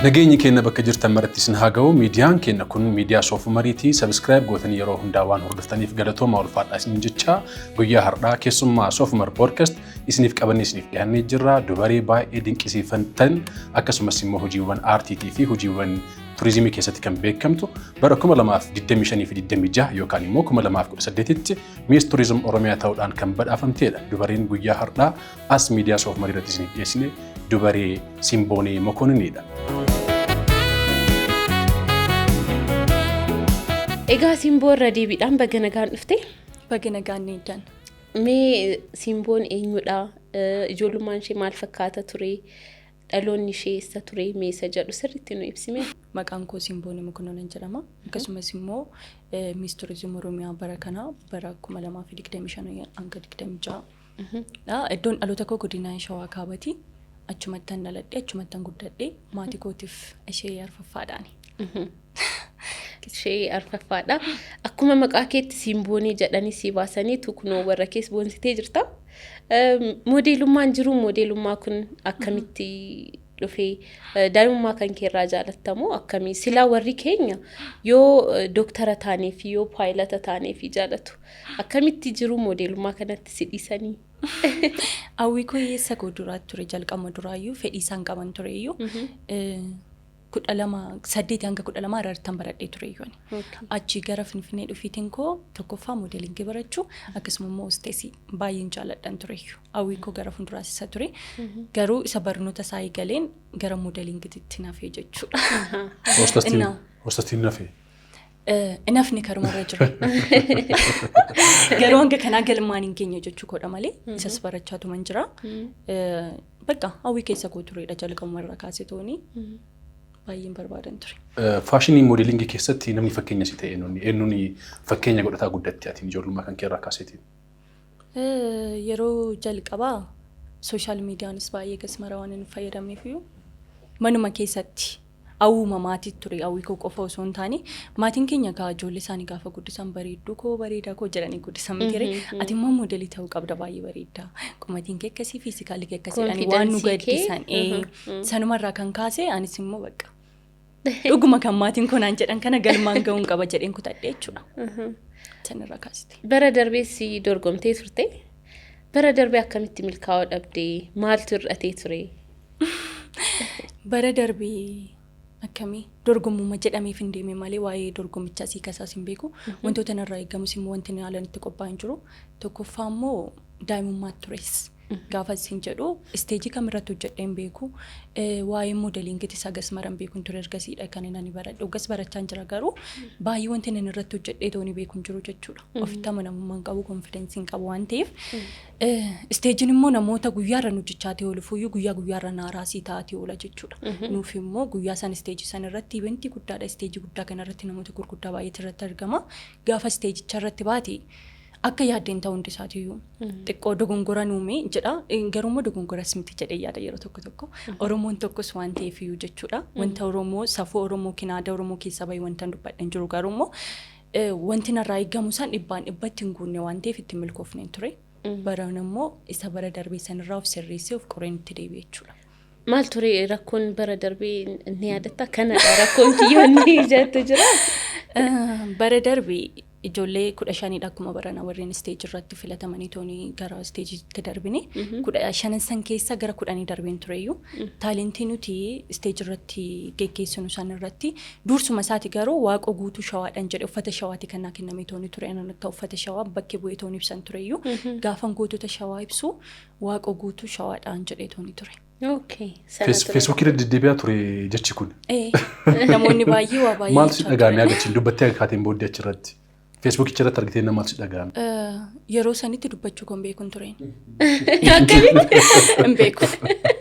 Nageenyi keenya bakka jirtan maratti isin haa ga'u. Miidiyaan keenya kun miidiyaa Soofumariiti. Subscribe gootanii yeroo hundaa waan hordoftaniif galatooma, ulfaadhaa isin jecha. Guyyaa har'aa keessummaa Soofumar Podcast isiniif qabannee isiniif dhiyaannee jirra. Dubaree baay'ee dinqisiifattan, akkasumas immoo hojiiwwan aartiitii fi hojiiwwan turizimii keessatti kan beekamtu, bara 2025 fi 26 yookaan immoo 2018tti Miss Tourism Oromiyaa ta'uudhaan kan badhaafamtedha. Dubareen guyyaa har'aa as miidiyaa Soofumarii irratti isiniif dhiyeessine dubaree Simboonee Mokoniniidha. Egaa Simboo, irra deebiidhaan baga nagaan dhufte. Baga nagaan needdan. Mee Simboon eenyudha? Ijoollummaan ishee maal fakkaata ture? Dhaloonni ishee eessa ture? Mee isa jedhu sirriitti nu ibsime. Maqaan koo Simboonee Mokonnonan jedhama. Akkasumas immoo Miss Tourism Oromiyaa bara kanaa, bara 2025 hanga 26. Iddoon dhaloota koo godina Shawaa Kaabati. Achumattan dhaladhe, achumattan guddadhe, maatii kootiif ishee arfaffaadhaani. Ishee arfaffaadha. Akkuma maqaa keetti Simboonii jedhanii si baasanii kunoo warra kees boonsitee jirta. Moodeelummaan jiru, moodeelummaa kun akkamitti dhufee? Daa'imummaa kan keerraa jaalattamoo akkamii? Silaa warri keenya yoo dooktara taanee fi yoo paayilata taanee fi jaalatu. Akkamitti jiru moodeelummaa kanatti si dhiisanii? Hawwii koo eessa koo duraa ture, jalqaba duraayyuu fedhii isaan qaban tureyyuu. 12, 8 hanga 12 Harartan baradhee tureyyuu ani. Achii gara Finfinnee dhufiitiin koo tokkoffaa modelingii barachuu, akkasuma immoo hostessii baay'een jaalladhan tureyyuu. Hawwii koo gara fuulduraas isa ture. Garuu isa barnoota isaa eegaleen gara modelingiitti nafee jechuudha. Hostessiin nafee. Nafni karumarra jira. Garuu hanga kanaa galmaan hin geenye jechuu koodha malee isas barachaatuman jira. Bakka hawwii keessa koo turedha, jalqabumarra kaasee tooni baay'een barbaadan ture. Faashinii modelingii keessatti namni fakkeenya si ta'e eenyuun, eenyuun fakkeenya godhataa guddatte ati ijoollummaa kan keerraa kaaseetiin? Yeroo jalqabaa social mediaanis baay'ee gasmara waan hin fayyadamneef iyyuu manuma keessatti hawwuma maatii ture. Hawwii koo qofa osoo hin taane, maatiin keenya gaa ijoollee isaanii gaafa guddisan "bareedduu koo, bareedaa koo" jedhanii guddisan miti ree? "Ati immoo moodelii ta'uu qabda, baay'ee bareedda, qomatiin kee akkasii, physicalli kee akkasii" jedhanii waan nu Confidencii kee. guddisan. Sanumarraa kan kaase anis immoo bakka dhuguma kan maatiin koo naan jedhan kana galmaan ga'uun qaba jedheen kutadhe jechuudha. Sanirraa kaasite. Bara darbee si dorgomtee turte. Bara darbee akkamitti milkaa'uu dhabdee? Maaltu hir'atee ture? Bara darbee akkamii dorgommuma jedhameef hin deeme malee waa'ee dorgommichaa sii kasaas hin beeku. Wantoota narraa eegamus immoo wanti inni haalaan itti qophaa'e hin jiru. Tokkoffaa immoo daa'imummaatti tures. Gaafa isin jedhu stageii kamirratti hojjedhee hin beeku. Waa'ee modelingiitis hagas mara hin beeku hin ture, ergasiidha kan inni ani baradhe. Hoggas barachaa hin jira, garuu baay'ee wanti inni irratti hojjedhee tooni beeku hin jiru jechuudha. Ofitti amanamummaa hin qabu, confidencii hin qabu waan ta'eef. Stageiin immoo namoota guyyaarra hojjechaa ta'e oolufuyyuu guyyaa guyyaarra naaraasii taatee oola jechuudha. Nuuf immoo guyyaa san stageii san irratti eventii guddaadha. Stageii guddaa kanarratti namoota gurguddaa baay'eetu irratti argama. Gaafa stageicha irratti baate akka yaaddeen ta'u hundi isaatiiyyuu xiqqoo dogongora nuume jedha. Garuu immoo dogongoras miti jedhee yaada yeroo tokko tokko. Oromoon tokkos waan ta'eef iyyuu jechuudha. Wanta Oromoo, safuu Oromoo, aadaa Oromoo keessa bahe wanta hin dubbadhe hin jiru, garuu immoo wanti narraa eegamu san dhibbaan dhibbatti hin guunne waan ta'eef itti milkoofne hin ture. Baran immoo isa bara darbee sanirraa of sirreessee of qoreen itti deebi'e jechuudha. Maal ture rakkoon bara darbee, ni yaadatta? Kanadha rakkoon kiyyoonni jettu jira. Bara darbee ijoollee 15dha akkuma barana warreen stage irratti filatamanii toonii gara stageitti darbine. 15n san keessa gara 10 darbeen tureyyuu. Talentii nuti stage irratti geggeessinu san irratti dursuma isaati garuu Waaqoo Guutuu Shawaadhaan jedhe, uffata Shawaati kan naa kenname toonii ture. Anan akka uffata Shawaa bakkee bu'ee toonii ibsan tureyyuu. Gaafan gootota Shawaa ibsu "Waaqoo Guutuu Shawaadhaan" jedhee toonii ture. Okay. Sana ture. Feesbuukii irra deddeebi'aa ture jechi kun. Namoonni baay'ee waa baay'ee Maaltu si jechaa dhaga'ame turan. Agarsiin dubbattee akka kaateen booddee achirratti? Feesbuukicha irratti argitee nama maaltu si dhaga'ame? Yeroo sanitti dubbachuu kon beekun tureen. Akkamitti? Hin beeku.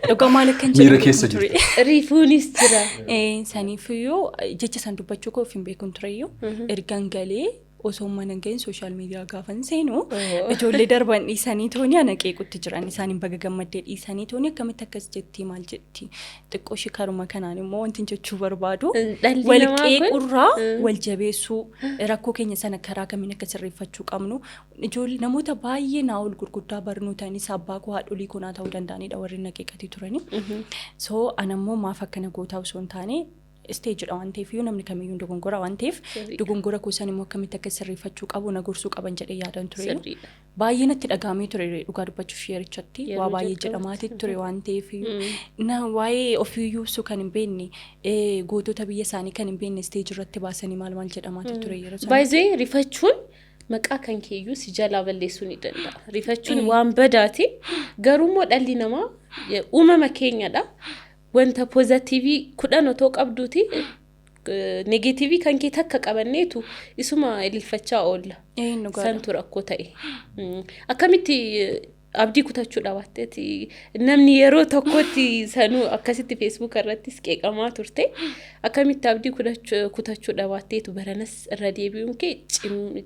Dhugaa maal akkan jedhu Miira hin keessa beekun ture. jirta. Riifuunis jira. Saniifiyyuu jecha san dubbachuu koo of hin beekun tureyyuu. Ergan galee Osoo mana hin gahin social media gaafan seenu ijoollee darban dhiisanii tooni ana qeequtti jiran. Isaaniin baga gammaddee dhiisanii tooni akkamitti akkas jetti, maal jetti? Xiqqoo ishee karuma kanaan immoo wanti jechuu barbaadu, Dhalli wal namaa kun qeequrraa wal jabeessuu, rakkoo keenya sana karaa kamiin akka sirreeffachuu qabnu. Ijoollee namoota baay'ee naa ol gurguddaa barnootaanis abbaa koo, haadholii koo naa ta'uu danda'anidha warri na qeeqatii turani. So anammoo maaf akkana gootaa osoo hin taane, stagedha waan ta'eef iyyuu namni kamiyyuu dogongora waan ta'eef, dogongora koo san immoo akkamitti akka sirreeffachuu qabu na gorsuu qaban jedhee yaadan ture. Baay'ee natti dhaga'amee ture dhugaa dubbachuuf yerichatti. Yeroo waa baay'ee jalqabaatti. Jedhamaati ture waan ta'eef iyyuu na waa'ee ofiiyyuu ibsuu kan hin beekne, gootota biyya isaanii kan hin beekne stage irratti baasanii maal maal jedhamaati ture yeroo sana. Baay'ee rifachuun maqaa kan keeyyuu si jalaa balleessuu ni danda'a. Rifachuun waan badaati. Garuu immoo dhalli namaa uumama keenyadha. Wanta positive 10 otoo qabduuti negative kan kee takka qabanneetu isuma ililfachaa oolla. Dhugaadha. Santu rakkoo ta'e. Akkamitti abdii kutachuu dhabaatteeti namni yeroo tokkotti sanuu akkasitti Facebook irrattis qeeqamaa turte, akkamitti abdii kutachuu dhabaatteetu baranas irra deebi'uun kee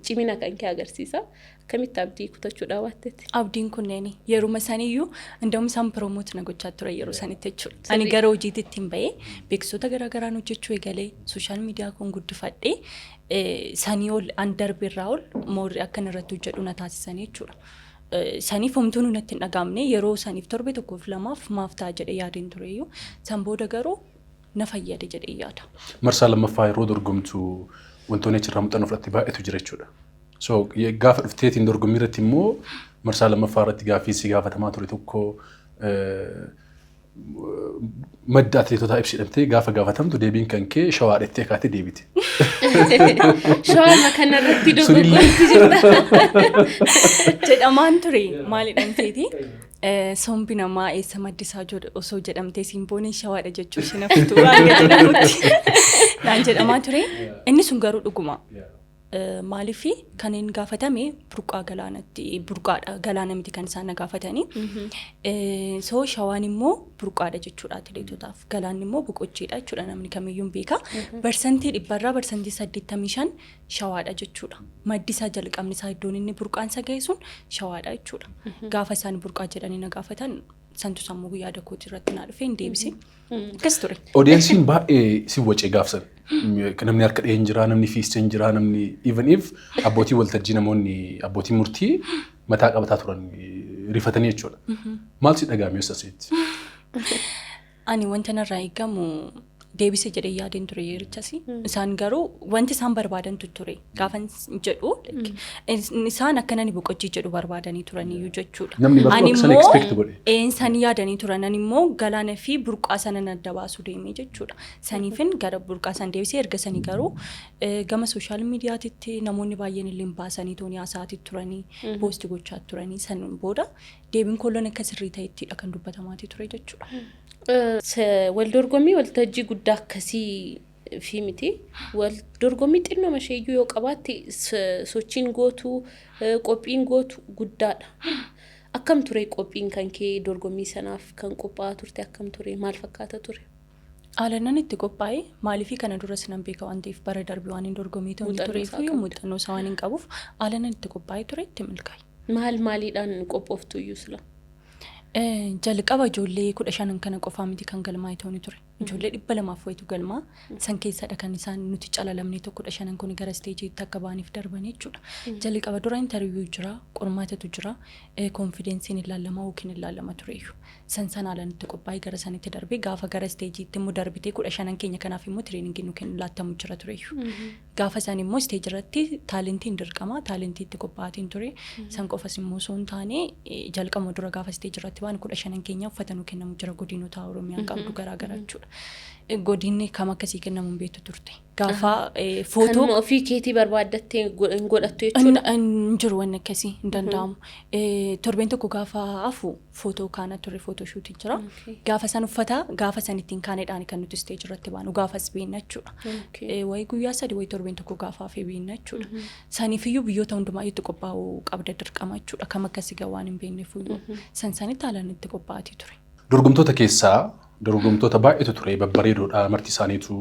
cimina kan kee agarsiisa. Akkamitti abdii kutachuu dhabaatteeti? Abdiin kunneen yeruma saniyyuu inda'um isaan promote na gochaa ture yeroo sanitti jechuudha. Ani gara hojiitti ittiin bahee beeksisoota garaagaraan hojjechuu eegalee, social media kun guddifadhee, sanii ol an darbeerraa ol moorri akkan irratti hojjedhu na taasisanii jechuudha. Saniif homtuu natti hin dhagaamne. Yeroo saniif torbe tokkoof lamaaf maaf ta'a jedhee yaadeen tureyyuu, san booda garuu na fayyade jedhee yaada. Marsaa lammaffaa yeroo dorgomtu wantoonni achirraa muuxannoo fudhatte baay'eetu jira jechuudha. So gaafa dhufteetiin dorgommii irratti immoo marsaa lammaffaa irratti gaaffii si gaafatamaa ture tokko, madda atileetotaa ibsi jedhamtee gaafa gaafatamtu, deebiin kan kee Shawaa dhettee kaatee deebite. Shawaa kanarratti dogoggorti jirta. Jedhamaan ture maalidhaan seeti? Sombi namaa eessa maddisaa osoo jedhamtee simbooniin Shawaadha jechuu ishee naftu waan jedhamutti naan jedhamaa ture. Inni sun garuu dhuguma. Maaliif kan inni gaafatame burqaa galaanatti, burqaadha, galaana miti kan isaan na gaafatanii. So Shawaan immoo burqaadha jechuudha atileetotaaf. Galaanni immoo boqochiidha jechuudha, namni kamiyyuu hin beeka. 100% 85% Shawaadha jechuudha. Maddi isaa, jalqabni isaa, iddoon inni burqaan isa ga'e sun Shawaadha jechuudha. Gaafa isaan burqaa jedhanii na gaafatan santu sammuu yaada kootii irratti naa dhufee hin deebise. Akkas ture. Audienceiin baay'ee si wacee gaafsan. Namni harka dhahee hin jira, namni fiistee hin jira, namni even if abbootii waltajjii, namoonni abbootii murtii mataa qabataa turan rifatanii jechuudha. Maal si dhaga'ame yoo asitti? Ani wanta narraa eegamu deebise jedhee yaadeen ture yerichas. Isaan garuu wanti isaan barbaadantu ture. Gaafa jedhu isaan akka nani boqochii jedhu barbaadanii turaniyyuu jechuudha. Namni bartuu Ani akka sana immoo expect godhe. Isaan yaadanii turan, ani immoo galaana fi burqaa sana adda baasuu deemee jechuudha. Saniifin gara burqaa san deebisee. Erga sanii garuu gama social mediatitti namoonni baay'een illee baasanii toonii haasa'aatii turanii, post gochaa turanii, san booda deebiin kolloon akka sirrii ta'ettidha kan dubbatamaatii ture jechuudha. Wal dorgommii waltajjii guddaa akkasii fi miti. Wal dorgommii xinnoo isheeyyuu yoo qabaatte sochiin gootu, qophiin gootu guddaadha. Akkam ture qophiin kan kee? Dorgommii sanaaf kan qophaa'aa turte akkam ture? Maal fakkaata ture? Haalannan itti qophaa'e, maaliifii kana duras nan beeka waan ta'eef, bara darbe waan hin dorgomii ta'uu Muuxannoo tureef isaa qabda. Muuxannoo isaa waan hin qabuuf haalannan itti qophaa'e ture, itti milkaa'e. Maal maaliidhaan qophooftu iyyuu sila? Jalqaba ijoollee 15 kana qofaa miti kan galmaa'e ta'uu ture. Ijoollee 200f wayitu galmaa san keessadha kan isaan nuti calalamne tokko 15 kun gara stageiitti akka ba'aniif darban jechuudha. Jalqaba dura interview jira, qormaatatu jira, confidenceiin ilaallama yookiin ilaallama tureyyuu. San sana haalaan itti qophaa'ee gara sanitti darbee, gaafa gara stageiitti immoo darbitee 15n keenya kanaaf immoo trainingiin nu kennu laattamu jira tureyyuu. Gaafa isaan immoo stage irratti talentiin dirqama, talentii itti qophaa'atiin ture. San qofas immoo osoo hin taane, jalqaba dura gaafa stage irratti waan 15n keenya uffata nu kennamu jira, godinoota Oromiyaan qabdu garaa garaa jechuudha. Godinni kam akkasii kennamu hin beektu turte. Gaafa footoo Kanuma ofii keetii barbaaddattee hin godhattu jechuudha. Hin jiru, wanni akkasii hin danda'amu. Torbeen tokko gaafa hafu footoo kaana ture, photo shootii jira. Gaafa san uffata gaafa san ittiin kaaneedhaan kan nuti stage irratti baanu gaafas beekna jechuudha. Wayi guyyaa 3 wayi torbeen tokko gaafa hafee beekna jechuudha. Saniifiyyuu biyyoota hundumaa itti qophaa'uu qabda dirqama jechuudha. Kam akkasii gaa waan hin beekneefuyyuu. San sanitti haalaan itti qophaa'atii ture. Dorgomtoota keessaa dorgomtoota baay'eetu ture, babbareedoodha marti isaaniitu.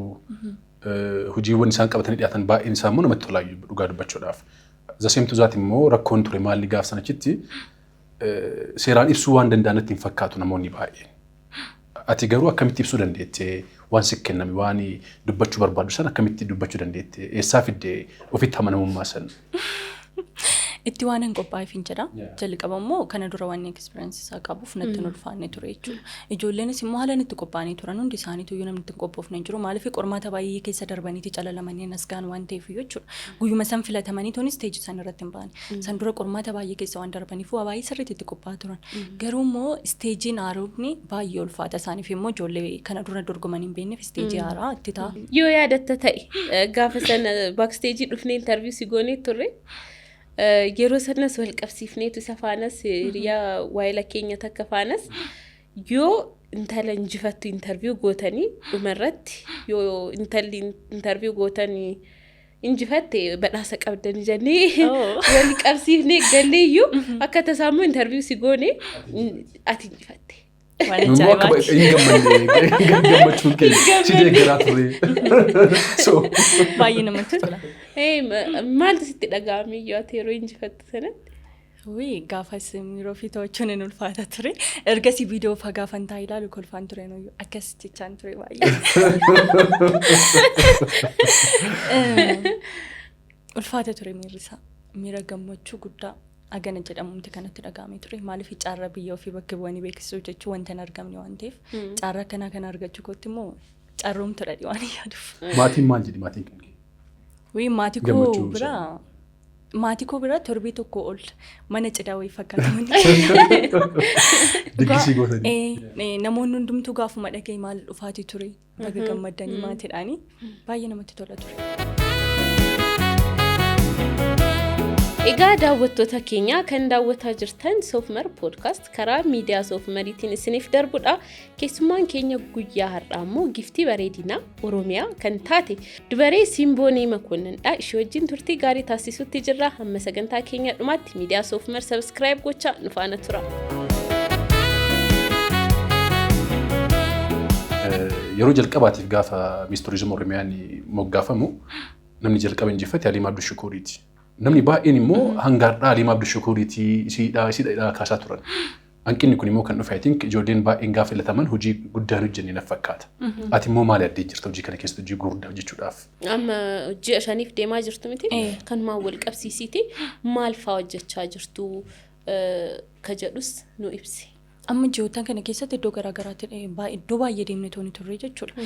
Hojiiwwan isaan qabatanii dhiyaatan baay'een isaa immoo namatti tolaayyuu dhugaa dubbachuudhaaf. Zaseemtu zaati immoo rakkoon ture maalli gaaf sanachitti seeraan ibsuu waan danda'an natti hin fakkaatu namoonni baay'een. Ati garuu akkamitti ibsuu dandeettee, waan si kenname, waan dubbachuu barbaadu sana akkamitti dubbachuu dandeettee, eessaa fiddee ofitti amanamummaa sana? Itti waan hin qophaa'eef hin jedha. Jalqaba immoo kana dura waan experience isaa qabuuf natti hin ulfaanne ture jechuudha. Ijoolleenis immoo haalaan itti qophaa'anii turan. Hundi isaaniitu iyyuu namni itti hin qophoofne hin jiru. Maaliif, qormaata baay'ee keessa darbaniiti calalamanii as ga'an waan ta'eef jechuudha. Guyyuma san filatamanii tonis stage san irratti hin ba'an. San dura qormaata baay'ee keessa waan darbaniif waa baay'ee sirriitti itti qophaa'aa turan. Garuu immoo stageiin haaromni baay'ee ulfaata isaaniif immoo ijoollee kana dura dorgomanii hin beekneef stage haaraa itti ta'a. Yoo yaadatta ta'e, gaafa sana backstage dhufnee interview si goonee turre. Yeroo sanas wal qabsiifneetu isa faanas, hiriyaa waayila keenya takka faanas, yoo intala injifattu interview gootanii, dhumarratti yoo intalli interview gootanii injifatte badhaasa qabdanii jennee wal qabsiifnee galleeyyuu, akka tasaa immoo interview si goone, ati injifatte. Waan Immoo akka ajaa'ibaati. hin gammanne, gammachuun keenya si deeggaraa turre. So Baay'ee namatti tola. Maaltu sitti dhaga'ame iyyuu ati yeroo injifattu sanatti? Wii, gaafas miira ofii to'achuun hin ulfaata ture. Ergasii viidiyoo faa gaafan taa'ee ilaalu kolfaan ture nuyyuu. Akkas jechaan ture baay'ee. Ulfaata ture miirri isaa. Miira gammachuu guddaa agana jedhamumti kanatti dhaga'amee ture. Maaliif, carraa biyya ofii bakka bu'anii beeksisuu jechuun wanta hin argamne waan ta'eef, carraa akkanaa kana argachuu kootti immoo carroomtudha waan hin yaaduuf. Maatiin maal jedhi, maatiin kan kee? Wii, maatii koo Gammachuu biraa, maatii koo biraa torbee tokko ol mana cidhaa wayii fakkaata manni. Diggisii gootanii. Namoonni hundumtuu gaafuma dhagaye maal dhufaatii ture, baga gammaddanii maatiidhaanii, baay'ee namatti tola ture. Egaa daawwattoota keenya, kan daawwataa jirtan Soofmar Podcast karaa miidiyaa Soofmariitiin isiniif darbudha. Keessummaan keenya guyyaa har'aa immoo giftii bareedinaa Oromiyaa kan taate dubaree Simboonee Makoonnindha. Ishee wajjin turtii gaarii taasisuutti jirra. Hamma sagantaa keenya dhumaatti miidiyaa Soofmar subscribe gochaa nu faana tura. Yeroo jalqabaatiif gaafa Miss Tourism Oromiyaan moggaafamu namni jalqaba injifate Haliima Abdushukuuriiti. Namni baay'een immoo hanga har'aa Haliima Abdushukuuriiti isiidhaa isiidha kaasaa turan. Hanqinni kun immoo kan dhufe, I think, ijoolleen baay'een gaafa filataman hojii guddaa hin hojjenne natti fakkaata. Ati immoo maali addee jirta hojii kana keessatti hojii gurguddaa hojjechuudhaaf? Amma ji'a 5f deemaa jirtu miti? Kanumaan wal qabsiisiiti maal fa'aa hojjechaa jirtu ka jedhus nu ibsi. Amma ji'oottan kana keessatti iddoo garaa garaatti iddoo baay'ee deemnee tooni turre jechuudha.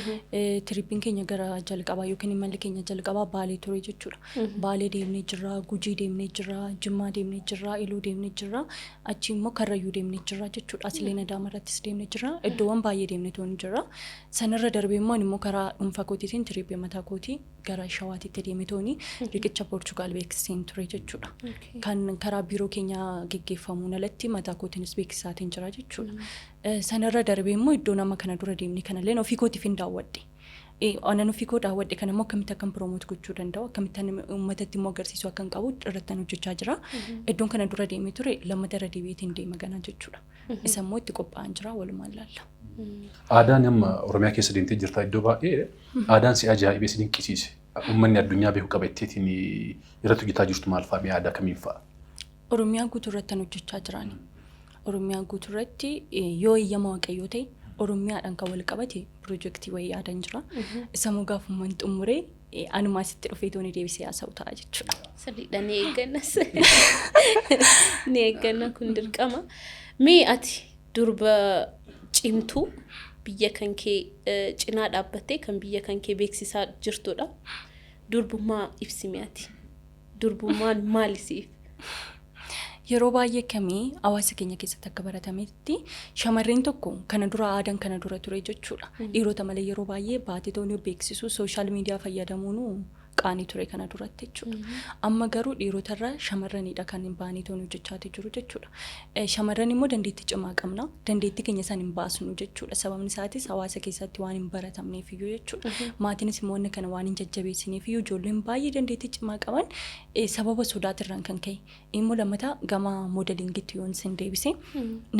Trippiin keenya gara jalqabaa yookiin imalli keenya jalqabaa Baalee ture jechuudha. Baalee deemnee jirra, Gujii deemnee jirra, Jimmaa deemnee jirra, Iluu deemnee jirra, achi immoo Karrayyuu deemnee jirra jechuudha. Asileen Adaama irrattis deemnee jirra. Iddoowwan baay'ee deemnee tooni jirra. Sanarra darbee immoo ani immoo karaa dhuunfaa kootiitiin trip mataa kootii gara Shawaatitti deemee tooni riqicha Poorchugaal beeksiseen ture jechuudha. Kan karaa biiroo keenya geggeeffamuun alatti mataa kootiinis beeksisaatiin jira jechuudha. Sanarra darbee immoo iddoo nama kana dura deemne kanallee ofii kootiif hin daawwadhe. Anan ofii koo daawwadhe kana immoo akkamitti akkan promote gochuu danda'u, akkamitti uummatatti immoo agarsiisuu akkan qabu irratti hojjechaa jira. Iddoon kana dura deemee ture lammata irra deebi'eetiin deema ganaa jechuudha. Isa immoo itti qophaa'an jira, walumaan laalla. Aadaan amma Oromiyaa keessa deemtee jirta iddoo baay'ee, aadaan si ajaa'ibee si dinqisiise, uummanni addunyaa beeku qaba jetteetiin irratti hojjetaa jirtu maal fa'a, aadaa kamiin fa'a? Oromiyaa guutuu irratti kan hojjechaa jirani. Oromiyaa guutuu irratti, yoo eeyyama Waaqayyoo ta'e, Oromiyaadhaan kan wal qabate piroojeektii wayii yaadan jira. Isa immoo gaafummaan xumuree anumaa sitti dhufee tooni deebisee haasa'u ta'a jechuudha. Sirriidha, ni eeggannas. Ni eegganna, kun dirqama. Mee ati durba cimtuu biyya kan kee cinaa dhaabbattee kan biyya kan kee beeksisaa jirtudha. Durbummaa ibsimi ati. Durbummaan maali siif? Yeroo baay'ee kamii hawaasa keenya keessatti akka baratametti shamarreen tokko kana dura aadaan kana dura ture jechuudha. Dhiirota malee yeroo baay'ee baatee toonii beeksisuu, social media fayyadamuun qaanii ture kana duratti jechuudha. Amma garuu dhiirotarra shamarranidha kan baanii toonii hojjechaa jiru jechuudha. Shamarran immoo dandeettii cimaa qabna. Dandeettii keenya san hin baasnu jechuudha. Sababni isaatis hawaasa keessatti waan hin baratamneef iyyuu jechuudha. Maatiinis immoo wanna kana waan hin jajjabeessineef iyyuu ijoolleen baay'ee dandeettii cimaa qaban sababa sodaatirraan kan ka'e. Immoo lammataa gama modelingitti yoon sin deebise,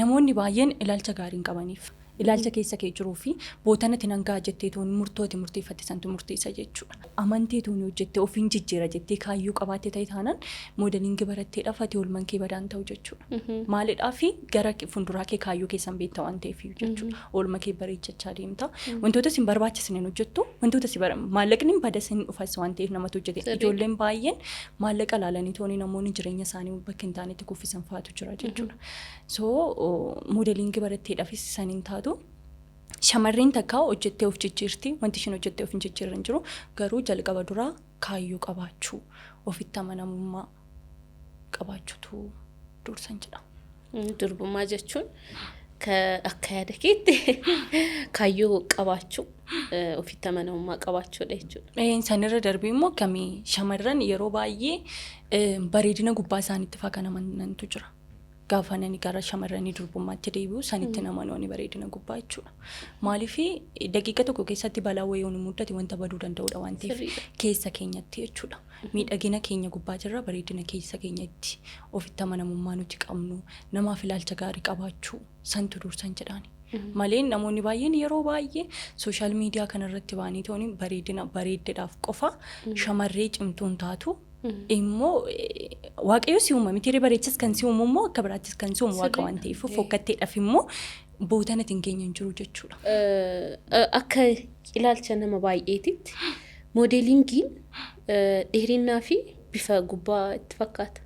namoonni baay'een ilaalcha gaarii hin qabaniif. Ilaalcha keessa kee jiruu fi bootanatti nan ga'a jettee tooni murtooti murteeffatte santu murteessa jechuudha. Amantee tooni hojjettee ofiin jijjiira jettee kaayyoo qabaattee ta'e taanaan modeling barattee dhafate oolman kee badaan ta'u jechuudha. Maalidhaa fi gara fuulduraa kee kaayyoo keessan beekta waan ta'eef jechuudha. Oolma kee bareechachaa deemta. Wantoota si hin barbaachisne hin hojjettu. Wantoota si maallaqni hin badas hin dhufas waan ta'eef namatu hojjete. Ijoolleen baay'een maallaqa ilaalanii tooni namoonni jireenya isaanii bakka hin taanetti kuffisan fa'aatu jira jechuudha. So modeling baratteedhaafis san hin taatu. Shamarreen takka hojjettee of jijjiirti. Wanti isheen hojjettee of hin jijjiirre hin jiru. Garuu jalqaba duraa kaayyoo qabaachuu, ofitti amanamummaa qabaachuutu dursan jedha. Durbummaa jechuun akka yaada keetti kaayyoo qabaachuu, ofitti amanamummaa qabaachuudha jechuudha. Sanirra darbee immoo akkamii shamarran yeroo baay'ee bareedina gubbaa isaaniitti fa'aa kan amanantu jira. Gaafa nani gara shamarranii durbummaatti deebi'u sanitti namoonni bareedina gubbaa jechuudha. Maaliif daqiiqa tokko keessatti balaa wayii nu mudate wanta baduu danda'udha waan ta'eef keessa keenyatti jechuudha. Miidhagina keenya gubbaa jirra, bareedina keessa keenyatti ofitti amanamummaa nuti qabnu, namaaf ilaalcha gaarii qabaachuu santu dursan jedhaani. Malee namoonni baay'een yeroo baay'ee social media kanarratti ba'anii tooni bareedina bareeddeedhaaf qofa shamarree cimtuun taatu immoo Waaqayyo si uuma miti, bareechas kan si uumu immoo akka biraattis kan si uumu Waaqa waan ta'eef fokkatteedhaaf immoo bootaan ittiin keenya hin jiru jechuudha. Akka ilaalcha nama baay'eetitti modelingiin dheerinnaa fi bifa gubbaa itti fakkaata.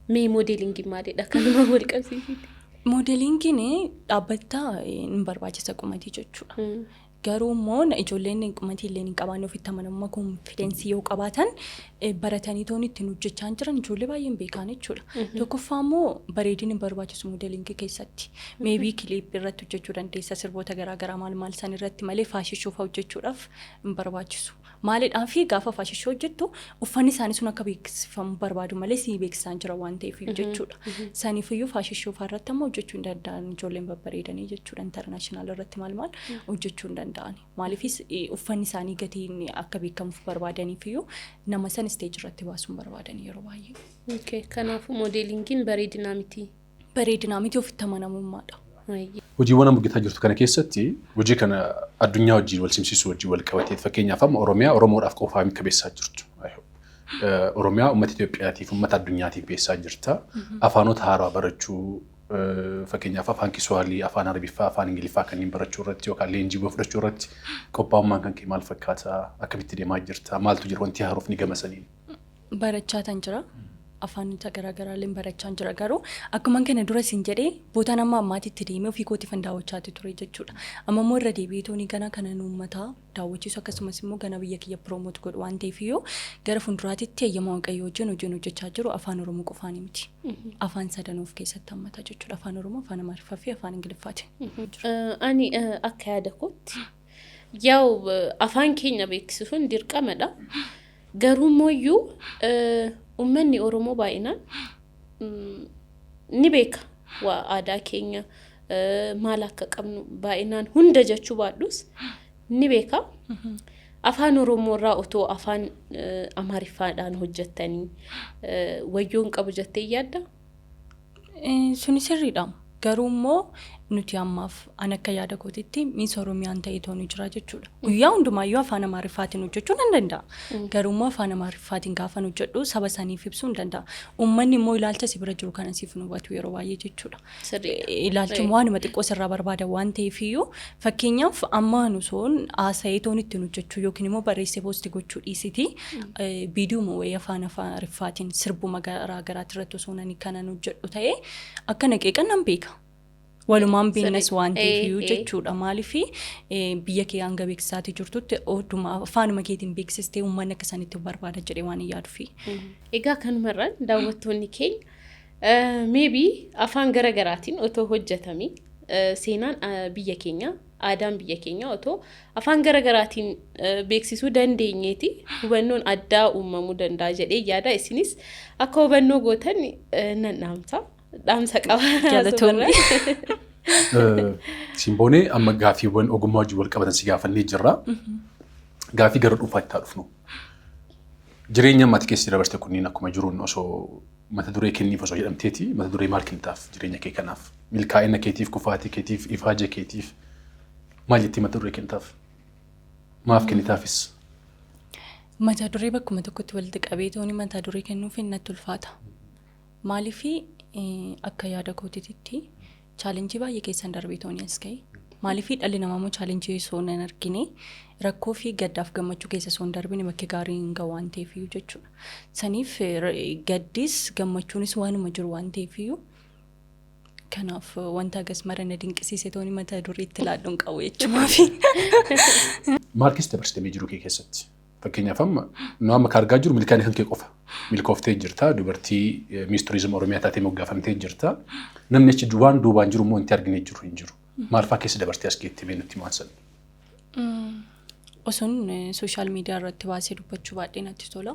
Mee modelingiin maalidha? Kanuma wal qabsiisite. Modelingiin dhaabbata hin barbaachisa qumatii jechuudha. Garuu immoo ijoolleen qumatii illee hin qabaanne ofitti amanamummaa, confidence yoo qabaatan baratanii toon ittiin hojjechaa jiran ijoollee baay'een beekan jechuudha. Tokkoffaa immoo bareedina hin barbaachisu modeling keessatti. Maybe clip irratti hojjechuu dandeessa, sirboota garaagaraa maal maal san irratti malee fashion show fa'aa hojjechuudhaaf hin barbaachisu. Maalidhaa fi gaafa fashion show hojjettu uffanni isaanii sun akka beeksifamu barbaadu malee si beeksisaan jira waan ta'eef jechuudha. Saniifiyyuu fashion show fa'aa irratti ammoo hojjechuu hin danda'an ijoolleen babbareedanii jechuudha. International irratti maal maal hojjechuu hin danda'an. Maaliifis uffanni isaanii gatiin akka beekamuuf barbaadaniifiyyuu nama san stage irratti baasuun barbaadanii yeroo baay'ee. Kanaafuu modelingiin bareedinaa miti. Bareedinaa miti, ofitti amanamummaadha. Hojiiwwan amma hojjetaa jirtu kana keessatti hojii kana addunyaa wajjin wal simsiisuu wajjin wal qabatee, fakkeenyaaf amma Oromiyaa Oromoodhaaf qofaa akka beeksisaa jirtu. Oromiyaa uummata Itoophiyaatiif, uummata addunyaatiif beeksisaa jirta. Afaanota haaraa barachuu, fakkeenyaaf afaan Kiswahilii, afaan Arabiffaa, afaan Ingiliffaa kanneen barachuu irratti yookaan leenjiiwwan fudhachuu irratti qophaa'ummaan kan kee maal fakkaata? Akkamitti deemaa jirta? Maaltu jira wanti haaroof ni gamasaniin? Barachaa tan jira. Afaanota garaagaraallee barachaa jira, garuu akkuma kana dura siin jedhee bootaan amma ammaatitti deemee ofii kootiifan daawwachaa ture jechuudha. Amma immoo irra deebi'ee toonii gana kana uummataa daawwachiisu, akkasumas immoo gana biyya kiyya promote godhu waan ta'eef iyyuu gara fuulduraatitti eeyyama Waaqayyoo wajjin hojiin hojjechaa jiru afaan Oromoo qofaanii miti. Afaan sadanuu of keessatti hammata jechuudha. Afaan Oromoo, afaan Amaariffaa fi afaan Ingiliffaatiin. Ani akka yaada kootti yaa'u afaan keenya beeksisuun dirqamadha. Garuu immoo uummanni Oromoo baay'inaan ni beeka, waa aadaa keenya maal akka qabnu baay'inaan hunda jechuu baadhus ni beeka. Afaan Oromoo irraa otoo afaan Amaariffaadhaan hojjettanii wayyoon qabu jettee yaadda? Suni sirriidha. Garuu immoo nuti ammaaf an akka yaada kootitti Miss Oromiyaan ta'e toonu jira jechuudha. Guyyaa hundumaayyuu afaan Amaariffaatiin hojjechuu nan danda'a. Garuu immoo afaan Amaariffaatiin gaafan hojjedhu saba saniif ibsuu hin danda'a. Uummanni immoo ilaalcha si bira jiru kana siif hin hubatu yeroo baay'ee jechuudha. Ilaalchi waanuma xiqqoo sirraa barbaada waan ta'eef iyyuu, fakkeenyaaf amma nu soon haasa'ee toon ittiin hojjechuu yookiin immoo barreessee post gochuu dhiisiti, viidiyoo wayii afaan Amaariffaatiin sirbuma garaa garaati irratti osoo nani kanan hojjedhu ta'ee akka na qeeqan nan beeka. Walumaan beeknas waan ta'eef iyyuu jechuudha. Maaliif biyya kee hanga beeksisaatii jirtutti oduma afaanuma keetiin beeksistee uummanni akka isaanitti barbaada jedhee waan hin yaaduufi. Egaa kanumarraan daawwattoonni keenya maybe afaan gara garaatiin otoo hojjetamee, seenaan biyya keenya, aadaan biyya keenya otoo afaan gara garaatiin beeksisuu dandeenyeeti hubannoon addaa uumamuu danda'a jedhee yaada. Isinis akka hubannoo gootan nan dhaamsa. Dhaamsa qaba. Galatoomni. Simboonee, amma gaaffiiwwan ogummaa wajjin wal qabatan si gaafannee jirra. Gaaffii gara dhuunfaatti haa dhufnu. Jireenya ammaati keessa dabarte kunniin akkuma jiruun osoo mata duree kenniif osoo jedhamteeti, mata duree maal kennitaaf jireenya kee kanaaf? Milkaa'ina keetiif, kufaatii keetiif, ifaaje keetiif. Maal jettee mata duree kennitaaf? Maaf kennitaafis? Mata duree bakkuma tokkotti walitti qabee tooni mata duree kennuuf natti ulfaata. Maaliifii akka yaada kootiitti challenge baay'ee keessan darbee tooni as ga'e. Maaliifii dhalli namaa immoo challenge osoo hin argine, rakkoo fi gaddaaf gammachuu keessa osoo hin darbine bakka gaarii hin gahu waan ta'eefiyyuu jechuudha. Saniif gaddis gammachuunis waanuma jiru waan ta'eefiyyuu, kanaaf wanta agas mara na dinqisiise tooni mata dureetti ilaallu hin qabu jechuumaafi. Maal keessa dabarsitee jiru kee keessatti? Fakkeenyaaf, amma nu amma ka argaa jiru milkaa'ina kan kee qofa. Milkooftee jirta, dubartii Miss Tourism Oromiyaa taatee moggaafamtee jirta. Namni achi waan duubaan jiru immoo wanti arginee jiru hin jiru. Maal fa'aa keessa dabartee as geettee mee nutti himaa san? Osoon social media irratti baasee dubbachuu baadhee natti tola.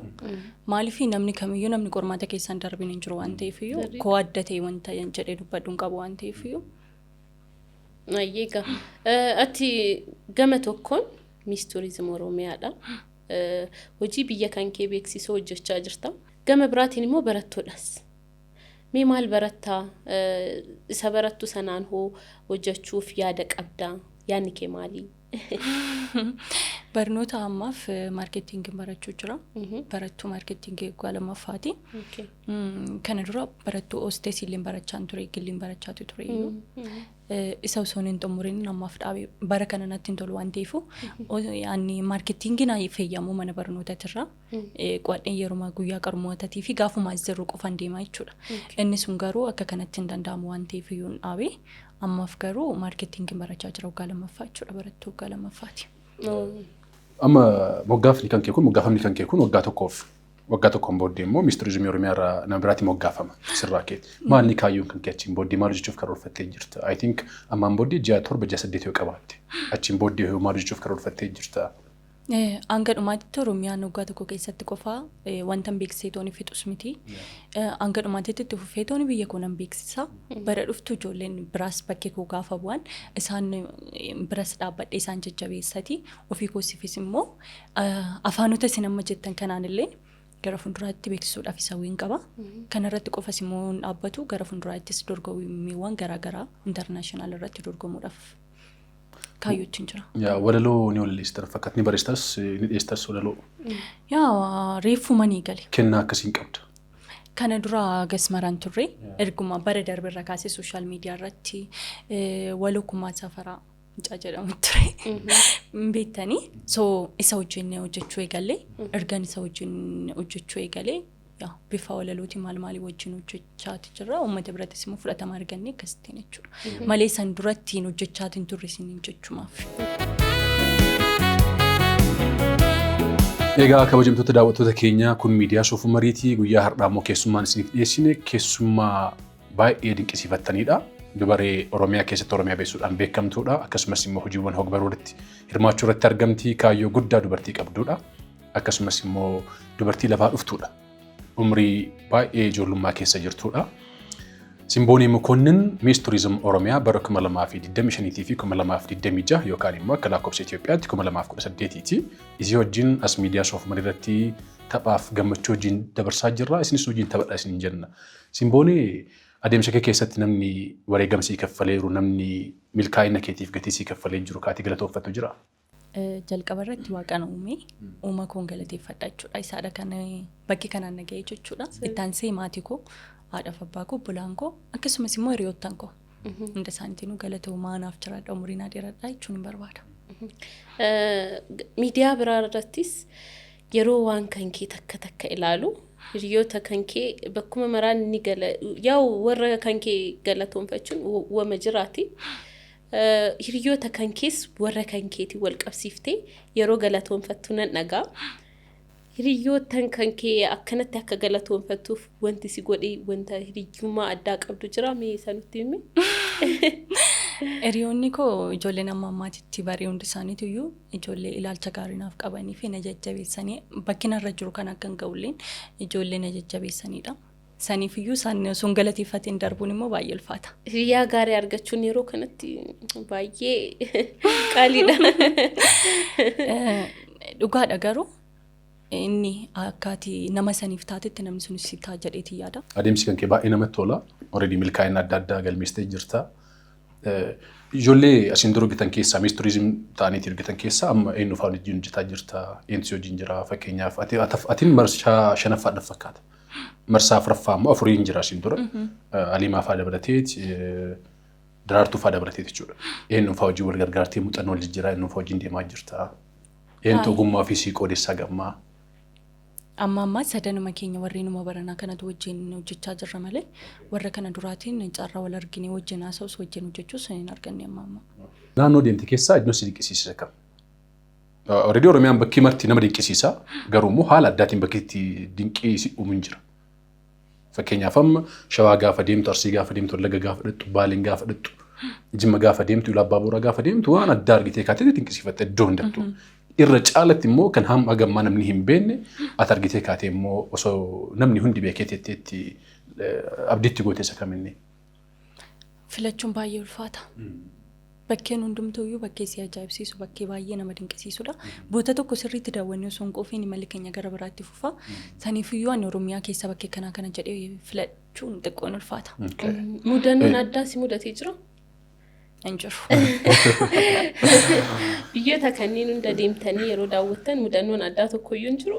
Maaliif namni kamiyyuu namni qormaata keessaan darbin hin jiru waan ta'eefiyyuu, koo adda ta'e wanta jedhee dubbadhu hin qabu waan ta'eefiyyuu. Egaa ati gama tokkoon Miss Tourism Oromiyaadha. Hojii biyya kan kee beeksisuu hojjechaa jirta. Gama biraatiin immoo barattoodhas. Mee maal barattaa? Isa barattu sanaan hoo hojjechuuf yaada qabdaa? Yaadni kee maali? Barnoota ammaaf marketingiin barachuu jira. Barattuu marketingii waggaa lammaffaati. Kana dura barattuu hostess illee barachaa ture, gilliin barachaatu ture iyyuu. Isa osoo hin xumuriin ammaaf dhaabee, bara kana natti hin tolu waan ta'eefu, ani marketingiin fayyamuu mana barnootaatirraa qo'adheen yeroo guyyaa qormaataatii fi gaafuma as jirru qofan deemaa jechuudha. Inni sun garuu akka kanatti hin danda'amu waan ta'eef iyyuu hin dhaabee, ammaaf garuu marketingiin barachaa jira, waggaa lammaffaa jechuudha, barattuu waggaa lammaffaati. Amma moggaafni kan kee kun, moggaafamni kan kee kun waggaa tokkoof, waggaa tokkoon booddee immoo Miss Turizimii Oromiyaa irraa nama biraatti moggaafama sirraa keeti. Maal ni kaayyoon kan kee achiin booddee maal hojjechuuf karoorfattee jirta? I think ammaan booddee ji'a 7, ji'a 8 yoo qabaatte, achiin booddee maal hojjechuuf karoorfattee jirta? Hanga dhumaatitti Oromiyaan waggaa tokko keessatti qofaa wanta hin beeksisee tooni fixus miti. Hanga dhumaatitti itti fufee tooni biyya koo nan beeksisa. Bara dhuftu ijoolleen biraas bakkee koo gaafa bu'an isaan biras dhaabbadhee isaan jajjabeessati. Ofii koosiifis immoo afaanota isin amma jettan kanaan illee gara fuulduraatti beeksisuudhaaf isa hawwiin qaba. Kanarratti qofas immoo hin dhaabbatu, gara fuulduraattis dorgommiiwwan garaagaraa international irratti dorgomuudhaaf kaayyootti jira. Yaa, walaloo ni walaleessita fakkaat, ni barreessitas, ni dhiyeessitas walaloo. Yaa, reeffuma ni gale. Kennaa akkasiin qabda. Kana dura gasmaraan turre, erguma bara darbe irra kaasee social media irratti waloo kumaa safaraa mucaa jedhamu ture. Beektanii, so isa wajjin hojjechuu eegalee, ergan isa wajjin hojjechuu eegalee, yaa, bifa walalootiin maal maalii wajjin hojjechaati jirra. Uummata birattis immoo fudhatama arganne akkasittiin jechuudha. Malee san duratti hojjechaatiin turre isiniin jechumaaf. Egaa kabajamtoota daawwattoota keenyaa, kun miidiyaa Soofuu Mariitii. Guyyaa har'aa immoo keessummaan isiniif dhiyeessine keessummaa baay'ee dinqisiifattanidha. Dubaree Oromiyaa keessatti Oromiyaa beeksisuudhaan beekamtuudha. Akkasumas immoo hojiiwwan hogbaruu irratti hirmaachuu irratti argamti. Kaayyoo guddaa dubartii qabdudha. Akkasumas immoo dubartii lafaa dhuftuudha. Umrii baay'ee ijoollummaa keessa jirtudha. Simboonii Mokonnin Miss Tourism Oromiyaa bara 2025 fi 2026 yookaan immoo akka lakkoofsa Itoophiyaatti 2018 ti. Isii wajjin as miidiyaa Soofumar irratti taphaaf gammachuu wajjin dabarsaa jirra. Isinis wajjin taphadha isiniin jenna. Simboonii, adeemsa kee keessatti namni wareegama sii kaffaleeru, namni milkaa'ina keetiif gatii sii kaffalee jiru kaatii galatooffattu jira? Jalqaba irratti Waaqaan uume, uuma koon galateeffadha jechuudha. Isaadha kan bakki kanaan na ga'e jechuudha. Itti aansee maatii koo, haadhaaf abbaa koo, obbolaan koo, akkasumas immoo hiriyoottan koo. Hunda isaaniitinuu galatoomaa, naaf jiraadha, umurii naa dheeradha jechuun hin barbaada. Miidiyaa biraa irrattis yeroo waan kan kee takka takka ilaalu, hiriyoota kan kee bakkuma maraan ni gala, yaa'u warra kan kee galatoonfachuun wama jiraati. Hiriyoota kan kees warra kan keetiin wal qabsiiftee yeroo galatoonfattu nan dhagaa. Hiriyoottan kan kee akkanatti akka galatoonfattuuf wanti si godhe, wanta hiriyyummaa addaa qabdu jira, mee isa nutti himi? Hiriyoonni koo ijoolleen amma ammaatitti baree hundi isaaniitu iyyuu ijoollee ilaalcha gaarii naaf qabanii fi na jajjabeessanii bakki narra jiru kan akka hin ga'ulleen ijoollee na jajjabeessanidha. Saniif iyyuu isaan osoo hin galateeffatiin darbuun immoo baay'ee ulfaata. Hiriyaa gaarii argachuun yeroo kanatti baay'ee qaaliidha. Dhugaadha, garuu inni akkaati nama saniif taatetti namni sunis si ta'a jedheetii yaada. Adeemsi kan kee baay'ee namatti tola. Already milkaa'ina adda addaa galmeessitee jirta. Ijoollee asiin dura hojjetan keessaa, Miss Tourism ta'aniitii hojjetan keessaa amma eenyu fa'aa wajjin hojjetaa jirta? Eenyu si wajjin jira? Fakkeenyaaf atiin marsaa shanaffaadhaaf fakkaata. Marsaa afuraffaa immoo afuriin jira asiin dura. Aliimaa fa'aa dabalateet, Daraartuu fa'aa dabalateet jechuudha. Eenyu fa'aa wajjin wal gargaartee muuxannoo wal jijjiiraa, eenyu fa'aa wajjin deemaa jirta? Eenyutu ogummaa fi sii qoodessaa gammaa? Amma ammaa sadanuma keenya warreenuma baranaa kanatu wajjin hojjechaa jirra malee warra kana duraatiin carraa wal arginee wajjin haasa'us wajjin hojjechuus hin arganne amma ammaa. Naannoo deemte keessaa iddoon si dinqisiise kam? Already Oromiyaan bakkee marti nama dinqisiisa. Garuu immoo haala addaatiin bakki itti dinqii si uumu hin jira. Fakkeenyaaf amma Shawaa gaafa deemtu, Arsii gaafa deemtu, Wallagga gaafa dhaqxu, Baaleen gaafa dhaqxu, Jimma gaafa deemtu, Iluu Abbaa Booraa gaafa deemtu waan addaa argitee kaatee dinqisiifatta iddoo hundattuu. Irra caalatti immoo kan hamma gammaa namni hin beekne ati argitee kaatee immoo osoo namni hundi beekee teetteetti abdiitti goote isa kaminni? Filachuun baay'ee ulfaata. Bakkeen hundumtuuyyuu bakkee si ajaa'ibsiisu, bakkee baay'ee nama dinqisiisudha. Boota tokko sirriitti daawwannee osoo hin quufiin imalli keenya gara biraatti fufa. Saniifiyyuu ani Oromiyaa keessa bakkee kanaa kana jedhee filachuun xiqqoon ulfaata. Mudannoon addaa si mudatee jira? Hin jiru. Biyyoota kanneen hunda deemtanii yeroo daawwattan mudannoon addaa tokkoyyuu hin jiru?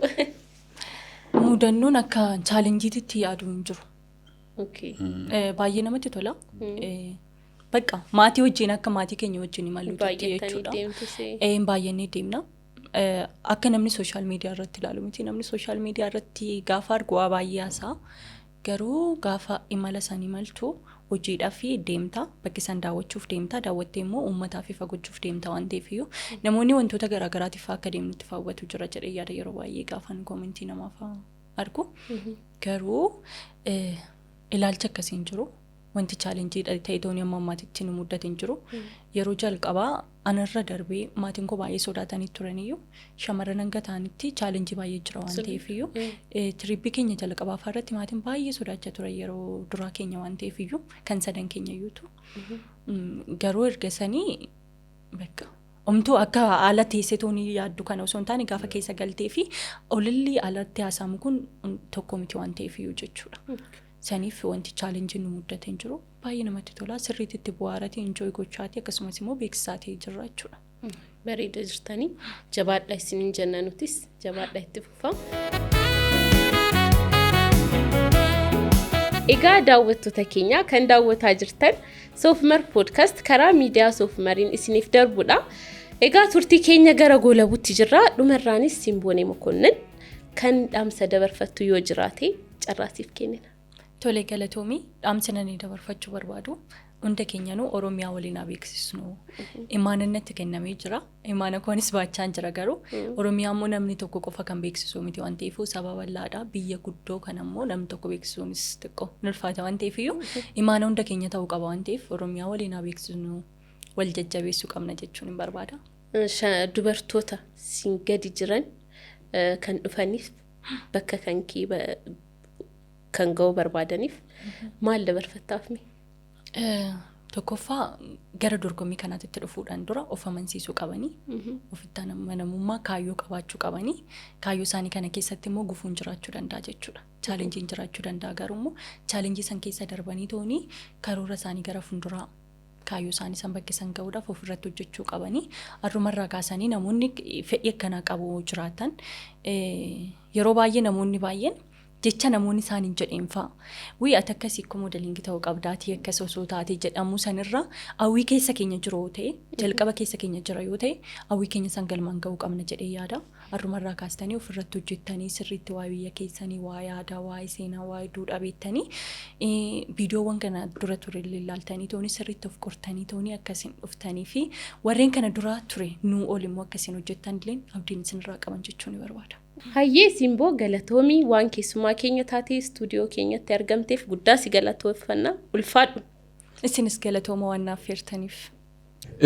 Mudannoon akka challengeiitti yaadu hin jiru. Baay'ee namatti tola. Bakka maatii wajjin, akka maatii keenya wajjin imalluutti Baay'attanii jechuudha. deemtus. Baay'annee deemna. Akka namni social media irratti ilaalu miti. Namni social media irratti gaafa argu waa baay'ee haasa'a. Garuu gaafa imala san imaltu hojiidhaaf deemta. Bakki san daawwachuuf deemta. Daawwattee immoo uummataaf ifa gochuuf deemta waan ta'eef iyyuu namoonni wantoota garaagaraatiif akka deemnutti hawwatu jira jedhee yaada yeroo baay'ee gaafan commentii namaaf argu. Garuu ilaalcha akkasii hin jiru. Wanti challenge ta'e tooni amma ammaatitti nu mudate hin jiru. Yeroo jalqabaa anarra darbee maatiin koo baay'ee sodaatanii turaniyyuu shamarran hanga ta'anitti challenge baay'ee jira waan ta'eef iyyuu tripii keenya jalqabaa irratti maatiin baay'ee sodaachaa turan yeroo duraa keenya waan ta'eef iyyuu kan sadan keenya iyyuutu. Garuu erga sanii bakka omtuu akka haala teessee toonii yaaddu kana osoo hin taane gaafa keessa galtee fi olilli alatti haasamu kun tokko miti waan ta'eef iyyuu jechuudha. Saniif wanti challengeiin nu mudate hin jiru. Baay'ee namatti tola. Sirriitti itti bu'aaratii, enjoy gochaatii, akkasumas immoo beeksisaatii jirra jechuudha. Bareeda jirtanii, jabaadha isiniin jenna, nutis jabaadha, itti fufaa. Egaa daawwattoota keenya, kan daawwataa jirtan Soofumar Podcast karaa miidiyaa Soofumariin isiniif darbudha. Egaa turtii keenya gara goolabuutti jirra. Dhumarraanis Simboonee Mokonnin kan dhaamsa dabarfattu yoo jiraate carraasiif kennina. Tole, galatoomii. Dhaamsa nani dabarfachuu barbaadu, hunda keenyanuu Oromiyaa waliin haa beeksisnu. Imaana natti kennamee jira. Imaana koonis baachaan jira, garuu Oromiyaa immoo namni tokko qofa kan beeksisu miti waan ta'eef saba bal'aadha. Biyya guddoo kana immoo namni tokko beeksisuunis xiqqoo ni ulfaata waan ta'eef iyyuu imaana hunda keenya ta'uu qaba waan ta'eef Oromiyaa waliin haa beeksisnu, wal jajjabeessuu qabna jechuun hin barbaada. Dubartoota siin gadi jiran kan dhufaniif, bakka kan kee kan ga'uu barbaadaniif maal dabarfattaaf mee? Tokkoffaa, gara dorgommii kanaatti dhufuudhaan dura of amansiisuu qabanii, ofitti amanamummaa, kaayyoo qabaachuu qabanii, kaayyoo isaanii kana keessatti immoo gufuun jiraachuu danda'a jechuudha. Challengeiin jiraachuu danda'a, garuu immoo challenge san keessa darbanii toonii karoora isaanii gara fuulduraa, kaayyoo isaanii san bakka san ga'uudhaaf ofirratti hojjechuu qabanii. Har'umarraa kaasanii namoonni fedhii akkanaa qabu jiraatan, yeroo baay'ee namoonni baay'een jecha namoonni isaaniin jedheen fa'a. Wii, ati akkasii akka modeling ta'uu qabdaatii, akkas osoo taate jedhamuu sanirraa hawwii keessa keenya jiru yoo ta'e, jalqaba keessa keenya jira yoo ta'e, hawwii keenya san galmaan ga'uu qabna jedhee yaada. Har'umarraa kaastanii ofirratti hojjettanii sirriitti waa'ee biyya keessanii, waa'ee aadaa, waa'ee seenaa, waa'ee duudhaa beektanii, viidiyoowwan kana dura ture illee ilaaltanii tooni sirriitti of qortanii tooni akkasiin dhuftanii fi warreen kana dura ture nuu ol immoo akkasiin hojjettan illee abdiin isinirraa qaban jechuu ni barbaada. Hayyee Simboo, galatoomii. Waan keessumaa keenya taatee istuudiyoo keenyatti argamteef guddaa si galatooffanna, ulfaadhu. Isinis galatooma waan naaf feertaniif.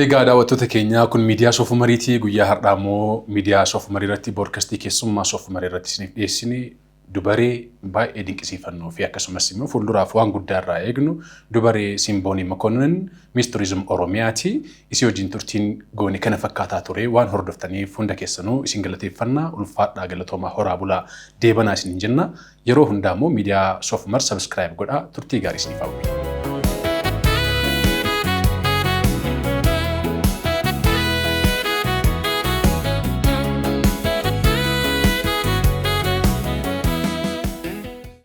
Egaa daawwattoota keenyaa, kun miidiyaa Soofumariiti. Guyyaa har'aa immoo miidiyaa Soofumarii irratti podcastii keessummaa Soofumarii irratti isiniif dhiyeessine dubaree baay'ee dinqisiifannoo fi akkasumas immoo fuulduraaf waan guddaa irraa eegnu, dubaree Simboonii Mokonnin, Miss Tourism Oromiyaati. Isii wajjin turtiin goone kana fakkaataa ture. Waan hordoftaniif hunda keessanuu isin galateeffannaa, ulfaadhaa, galatoomaa, horaa bulaa, deebanaa isiniin jenna. Yeroo hundaa immoo miidiyaa Soofumar subscribe godhaa, turtii gaarii isiniif hawwina.